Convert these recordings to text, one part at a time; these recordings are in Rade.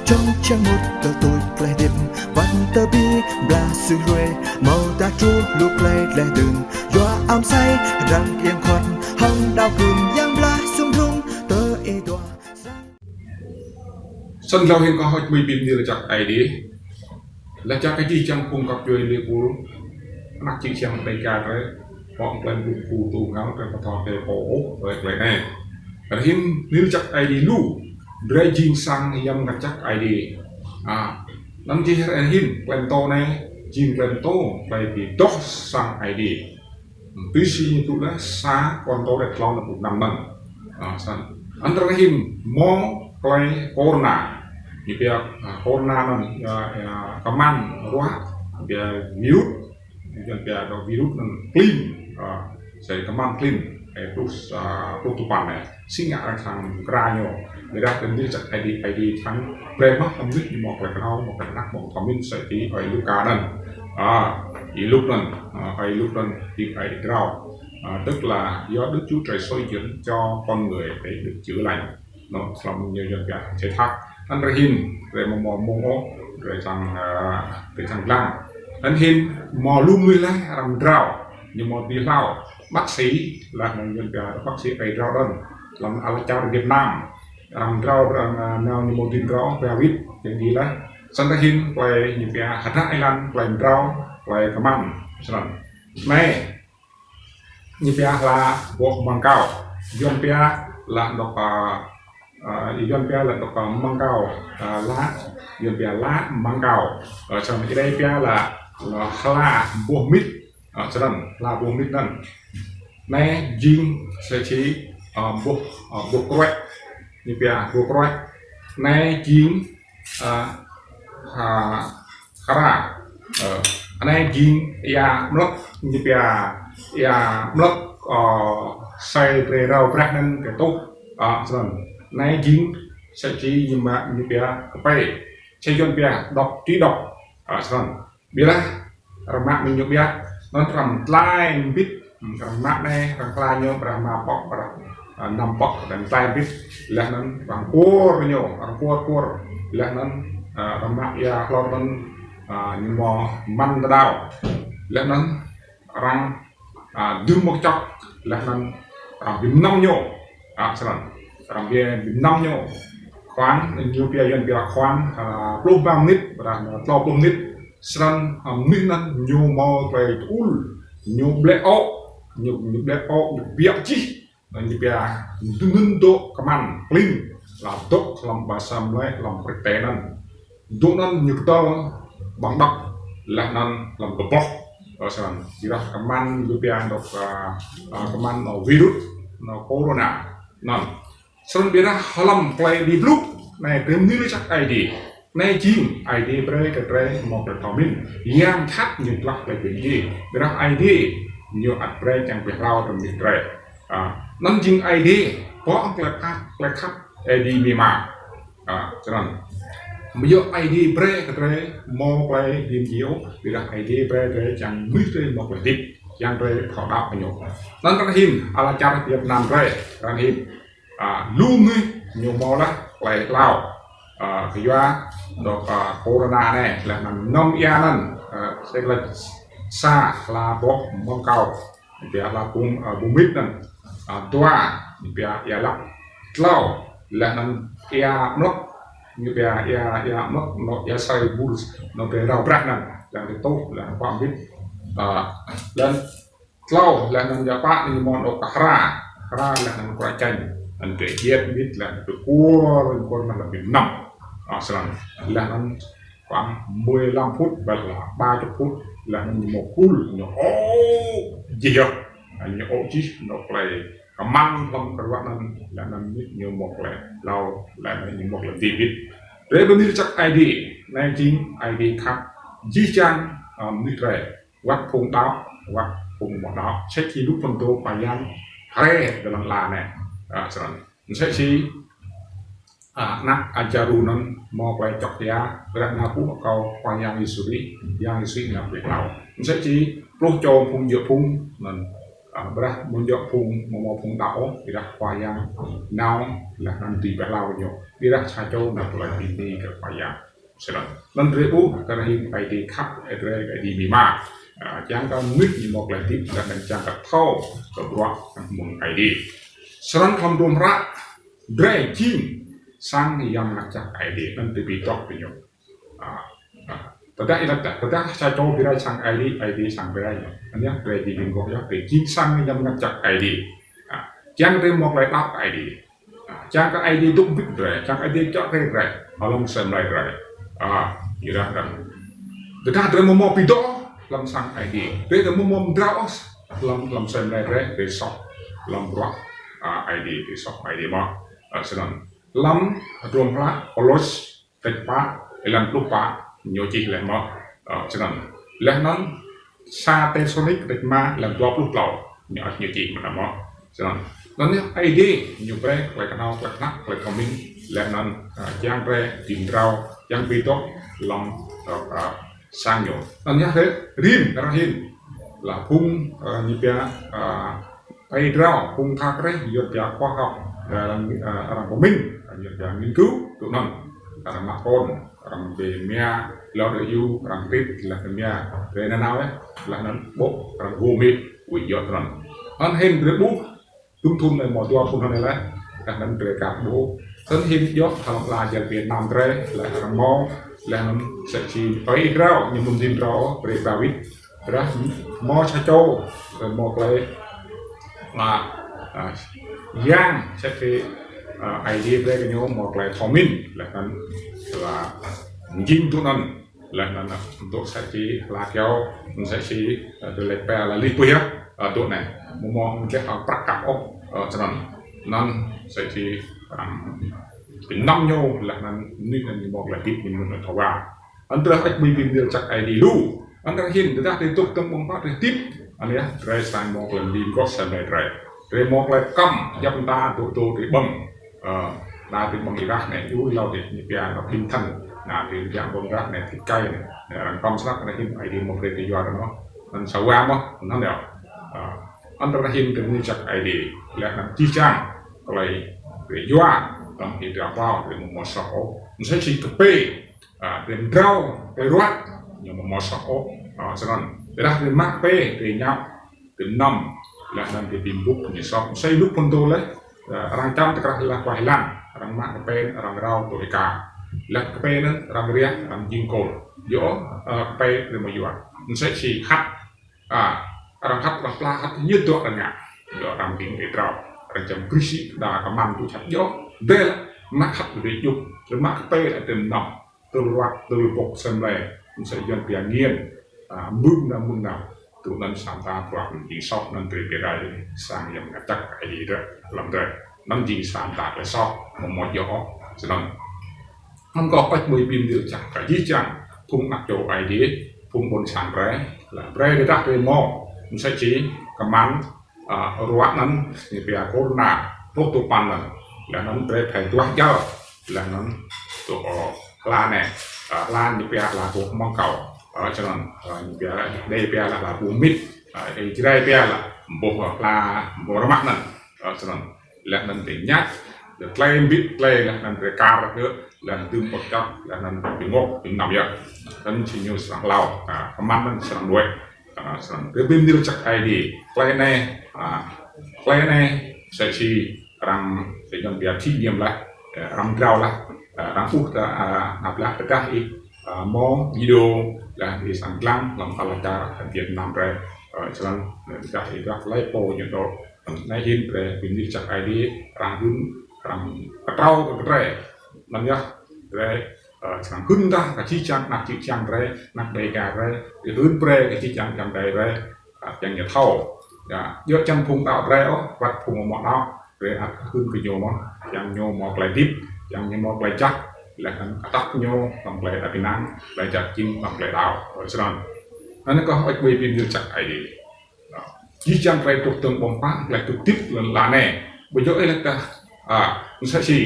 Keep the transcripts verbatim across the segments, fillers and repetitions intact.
Čŏng čiăng mŭt tơ tuč klei hdĭp, wăt tơ bi blah sui hlue, mâo ta truh lu klei dleh dơ̆ng, yua am sai, răng iêng khuăt, hŏng đao kưm yang blah sum drŭng, tơ ih dua. Snăn hlâo hĭn kâo hơ̆k mơ̆ng bi mni lač jăk Aê Diê. Lač jăk kơ jih jang phung găp djuê Liverpool, anak čư̆ čhiăng Dega drei, hŏng klei blŭ pô tŭ ngăl, drei ƀu thâo kơ pô ôh, klei, klei anei. Rơhĭn, mni lač jăk Aê Diê lu, drei jing sang yang ngăt jăk Aê Diê. A, anăn jih rơhĭn, klei mtô anei, jing klei mtô, klei bi doh sang Aê Diê. Tui si ñu tŭ leh sa Kôrantô dua, tlâo pluh năm anăn. A, snăn. Anăn rơhĭn mâo klei corona. Ñu pia, a, corona anăn, ya, ya, kman ruă, ya, virus, ñu pia dŏ virus anăn klin, a, sa kman klin, ơ, pluh, a, pluh dua păn anei. Si ngă arăng khăng kra ñu. Ƀiădah kơ mni lač jăk Aê Diê, Aê Diê khăng brei mơh hlăm mnuih ñu mâo klei knhâo, mâo klei knăk, mâo thâo mĭn sa ti ơi Luka anăn. A, Y-Luk anăn, a, ơi Y-Luk anăn, ti ơi drao. A, tức là do Đức Chúa Trời soi dưỡng cho con người để được chữa lành. Anăn, hlăm ñu Yuăn pia, čei thak. Anăn rơhĭn, drei mâo mâo mông ôh, drei čiăng, a, drei čiăng dlăng. Anăn hĭn, mâo lu mnuih leh, arăng drao, ñu mâo dưi hlao. Bác sĩ, leh anăn Yuăn pia, bác sĩ ơi drao anăn. Hlăm ala čar Việt Nam, arăng drao, arăng, a, nao ñu mâo dưi drao, pia wĭt, jing dih leh. Snăn rơhĭn, klei ñu pia, hdră êlan, klei drao, klei kman. Snăn. Anei, ñu pia hla boh măng cao. Yuăn pia leh anôk, a, a, Yuăn pia leh anôk, a, măng cao. A, la, Yuăn pia la măng cao. A, snăn Êđê pia leh, leh hla boh mĭt. A, snăn, hla boh mĭt anăn. Anei jing sa čô, a, boh, a, boh kruĕ. Ñu pia boh kruĕ. Anei jing, a, a, hra. Ơ, anei jing êa mlŏk, ñu pia êa mlŏk, ơ, sa drei rao brah anăn kơ tuh. A, snăn. Anei jing sa čô ñu mă ñu pia kpei. Sa Yuăn pia dŏk, ti dŏk. A, snăn. Ƀiădah, arăng mă mĭn ñu ƀiă, anăn arăng tlai mbĭt, arăng mă anei, arăng hla ñu, arăng mă pŏk, arăng, a, năm pŏk, arăng tlai mbĭt, leh anăn arăng kuôr ñu, arăng kuôr, kuôr, leh anăn, a, arăng mă êa hlor anăn, a, ñu mâo măn tơdao, leh anăn arăng, a, dưm mơ̆ng čŏk, leh anăn arăng bi mnăm ñu, a, snăn, arăng bi, bi mnăm ñu, khoảng, ñu pia Yuăn pia khoảng, a, pluh ba mnĭt, ƀiădah tlâo pluh mnĭt, snăn, a, mnuih anăn ñu mâo klei tŭl, ñu ƀlĕ ôk, ñu, ñu ƀlĕ ôk, ñu biă jih, ñu pia, dŭm dŭm dôk kman, klin, leh dôk hlăm ba sa mlei, hlăm prêk tê anăn. Dôk anăn ñu ktơl ƀăng đăp, leh anăn hlăm kboh, ơ, snăn. Ƀiădah kman ñu pia dôk, a, a, kman, a, virus, anôk corona, anăn. Snăn ƀiădah hlăm klei bi blŭ, anei drei mni lač jăk Aê Diê. Anei jing Aê Diê brei kơ drei mâo klei thâo mĭn. Yang jhat ñu tlah klei bi mdjiê. Ƀiădah Aê Diê ñu ăt brei čiăng bi hlao drei mnuih drei. A, anăn jing Aê Diê, boh klei khăp, klei khăp Aê Diê amĭ ama. A, snăn. Amâo djŏ Aê Diê brei kơ drei mâo klei bi mdjiê ôh, ƀiădah Aê Diê brei drei čiăng mnuih drei mâo klei hdĭp, čiăng drei thâo đăo kơ ñu. Anăn rơhĭn, ala čar Việt Nam drei, rơhĭn. A, lu mnuih ñu mâo leh klei hlao. A, kyua dôk, a, corona anei, leh anăn ngăm êa anăn, a, sĭt lač sa hla boh măng cao, ñu pia hla boh, a, boh mĭt anăn. A, dua, ñu pia êa lăk. Tlâo, leh anăn êa mlŏk, ñu pia êa, êa mlŏk, anôk êa sa bur, anôk drei rao brah anăn, leh anăn tuh, leh anăn pă mnĭt. A, leh anăn tlâo, leh anăn ya pă ñu mâo anôk hra, hra leh anăn kruă čañ, anăn drei jiêt mnĭt, leh anăn drei kuôr, kuôr anăn leh bi mnăm. A, snăn, leh anăn khoảng mười lăm phút, ƀiădah ba chục phút, leh anăn ñu mâo kul, ñu ôk jih yơh. Ñu ôk jih, anôk klei kman hlăm kruă anăn, leh anăn ñu mâo klei hlao, leh anăn ñu mâo klei hdĭp. Drei bi mni lač jăk Aê Diê, anei jing Aê Diê khăp jih jang, a, mnuih drei. Wăt phung đăo, wăt phung amâo đăo. Sĭt jih lu phŭn dô Khua Yang hriê ti lăn ala anei. A, snăn. Msĕ si, a, anak Lazarus anăn mâo klei čŏk êa, ƀiădah nao pŭ akâo Khua Yang Yêsu Krist, Yang Yêsu Krist nao bi hlao. Msĕ si pluh čô phung djuê phung anăn, Ƀiădah mơ̆ng jŏk phung, mơ̆ng phung đăo, ƀiădah Khua Yang nao, leh anăn dưi bi hlao ñu. Ƀiădah sa čô nao klei bi mni kơ Khua Yang. Snăn. Anăn drei ƀuh, kơ hĭn Aê Diê khăp, drei Aê Diê mĭma. Čiăng kơ mnuih ñu mâo klei hdĭp, leh anăn čiăng kơ thâo, kơ bruă, mơ̆ng Aê Diê. Snăn hlăm hdruôm hră, drei jing, sang Yang Mngăt Jăk Aê Diê, anăn drei bi tŏk kơ ñu. Tơdah ih lač, tơdah sa čô bi rai sang Aê Diê, Aê Diê sang bi rai. Anăn yơh, drei jing gŏ yơh, drei jing sang Yang Mngăt Jăk Aê Diê. Čiăng drei mâo klei đăo kơ Aê Diê. Čiăng kơ Aê Diê dôk mbĭt drei, čiăng Aê Diê čŏk drei drei, hlăm asei mlei drei. Ƀiădah anăn. Tơdah drei amâo mâo bi doh, hlăm sang Aê Diê. Drei amâo mâo mdrao ôh, hlăm, hlăm asei mlei drei, drei soh, hlăm bruă, Aê Diê, drei soh Aê Diê mơh. Snăn. Hlăm, hdruôm hră, Kôlôs, kdrêč pă, êlan pluh pă, ñu čih leh mơh, snăn. Leh anăn, sa Têsalônik kdrêč êma, êlan dua pluh tlâo, ñu, ñu čih mơh. Snăn. Anăn yơh Aê Diê, ñu brei, klei knhâo, klei knhăk, klei thâo mĭn, leh anăn, čiăng brei, bi mdrao, čiăng bi doh, hlăm, sang ñu. Anăn yơh, rĭm, arăng hĭn, lač phung, ñu pia, Aê drao, phung khăp drei, yua pia khoa học, arăng, arăng pơmĭn, yua pia nghiên cứu, tui anăn, arăng mă kôn, arăng bi mia, lŏ drei iu, arăng rit, leh mia, drei nanao, leh anăn ƀuh, arăng gum hĭ, ui yua tui anăn. Anăn hĭn drei ƀuh, dŭm thŭn anei mâo dua thŭn anei leh, leh anăn drei ka ƀuh. Anăn hĭn yua, hlăm ala jal Việt Nam drei, leh arăng mâo, leh anăn msĕ si, Aê drao, ñu mơ̆ng dĭng drao, drei ba wĭt, Ƀiădah mâo sa čô, mâo klei, mă, yang, msĕ si, Aê Diê brei kơ ñu mâo klei thâo mĭn, leh anăn, lač, jing tui anăn, leh anăn, dôk msĕ si, lač kyâo, msĕ si, dôk leh pia lač lih pui yơh, dôk anei, mâo mâo msĕ si prăk kăp ôh, snăn, anăn, msĕ si, arăng, bi mnăm ñu, leh anăn, mnuih anăn ñu mâo klei hdĭp, ñu mâo klei thâo wa. Anăn drei hơêč hmưi bi mni lač jăk Aê Diê lu. Anăn drei hĭn, tơdah drei dôk hdơ̆ng ƀơ̆ng huă drei hdĭp. Anăn yơh, drei srăng mâo klei mđing gŏ asei mlei drei. Drei mâo klei kăm, djăp mta dôk dôk drei ƀơ̆ng. Đa drei ƀơ̆ng êrah anei, ui êlâo drei ñu pia anăn bình thân. Đa drei ƀơ̆ng êrah anei thịt cay anei. Anei arăng kăm snăk anei hĭn, Aê Diê mâo brei drei yua anăn. Anăn sa wa mơh, anăn yơh. Anăn drei hĭn drei mni lač jăk Aê Diê. Leh anăn jih jang klei drei yua, hlăm êa drei ƀuh, drei amâo mâo soh ôh. Msĕ si kpei, drei mdrao, drei ruă, ñu amâo mâo soh ôh, snăn. Tơdah drei mă kpei, drei ñăp, drei mnăm, leh anăn drei bi mbŭk, ñu soh. Msĕ si ênuk phŭn dô leh, arăng čăm ti krah leh kơ êlan, arăng mă kpei, arăng rao tui êka. Leh kpei anăn, arăng riah, arăng jing kôl. Yơh, kpei drei amâo yua. Msĕ si hăt, arăng hăt, arăng pla hăt, ñu dôk arăng ngă. Yơh arăng bi êa drao. Arăng čăm krih si, đa kman tui čăt yơh. Drei leh, mă hăt drei djŭp, drei mă kpei drei mnăm. Tơl ruă, tơl bŏk asei mlei, msĕ si Yuăn pia nghiện, mưng nao mưng nao. Tui anăn sa mta bruă jing soh anăn drei bi rai sang Yang Mngăt Jăk Aê Diê drei, hlăm drei. Anăn jing sa mta klei soh, amâo mâo djŏ ôh, snăn. Anăn kâo hơêč hmưi bi mni lač jăk kơ jih jang, phung anak čô Aê Diê, phung ƀuôn sang drei, leh brei drei dah drei mâo, msĕ si, kman, ruă anăn, ñu pia corona, pluh dua păn anăn. Leh anăn drei phải duah jăl, leh anăn tui, hla anei, hla ñu pia hla boh măng cầu. Snăn, ñu pia, drei pia lač hla boh mĭt, Jrai pia lač, boh hla, boh rmah anăn. Snăn, leh anăn drei ñăk, drei tlei mbĭt tlei, leh anăn drei kar kơ, leh anăn dưm pơčăt, leh anăn bi ngŏ, bi mnăm yơh. Anăn si ñu srăng hlao, kman anăn srăng đuĕ. Snăn, drei bi mni lač jăk Aê Diê. Klei anei, klei anei, msĕ si arăng, si Yuăn pia thí nghiệm leh, arăng mdrao leh, arăng ƀuh ta, ăt leh tơdah ih, mâo video leh ih srăng dlăng hlăm ala čar Việt Nam drei. Snăn, tơdah ih dah klei pô ñu dôk, anei hĭn drei bi mni lač jăk Aê Diê, arăng hưn, arăng ktrâo kơ drei. Anăn yơh, drei, srăng hưn dah kơ jih jang, anak jih jang drei, anak Dega drei, hưn brei kơ jih jang, jang drei, čiăng ñu thâo. Yơh, djŏ čiăng phung đăo drei ôh, wăt phung amâo đăo, drei ăt hưn kơ ñu mơh, čiăng ñu mâo klei hdĭp, čiăng ñu mâo klei jăk, leh anăn atăt ñu, hlăm klei êđăp ênang, klei jăk jing, hlăm klei đăo, snăn. Anăn kâo hơêč hmưi bi mni lač jăk Aê Diê. Jih jang klei dôk hdơ̆ng ƀơ̆ng huă, klei dôk hdĭp lăn ala anei. Ƀu djŏ ih lač dah, msĕ si,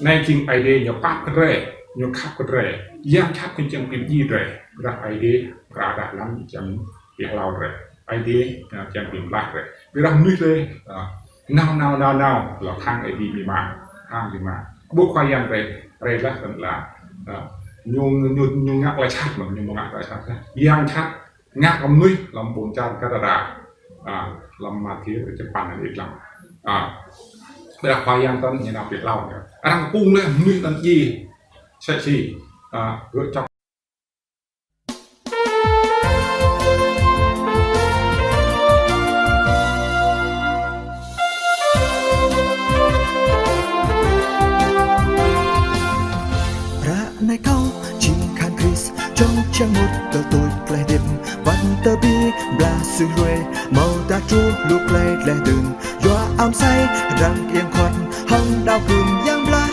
anei jing Aê Diê ñu pap kơ drei, ñu khăp kơ drei, Yang jhat kơ jing bi mdjiê drei, ƀiădah Aê Diê, kra dah lăn jing bi hlao drei. Aê Diê, a, čiăng bi blah drei. Ƀiădah mnuih drei, a, nao, nao, nao, nao, lŏ khăng Aê Diê bi mă, khăng bi mă. Ƀuh Khua Yang drei, drei leh kăn lă. A, ñu, ñu, ñu ngă klei jhat mơh, ñu ngă klei jhat. Yang jhat, ngă kơ mnuih hlăm ƀuôn čar Gadara. A, hlăm Mathiơ čăp păn anei tlăng. A, ƀiădah Khua Yang tăn ñu nao bi hlao ñu. Arăng kŭng leh mnuih tăn djiê, sĕ si, a, gơ̆ čŏk Hră anei kâo jing kahan Krist, čŏng čiăng mŭt tơl tuč klei hdĭp, wăt tơl bi blah sui hruê, amâodah truh lu klei dleh dưn, yua amsei hdrăng kơiêng khuăt, hŏng đao gưm yang blah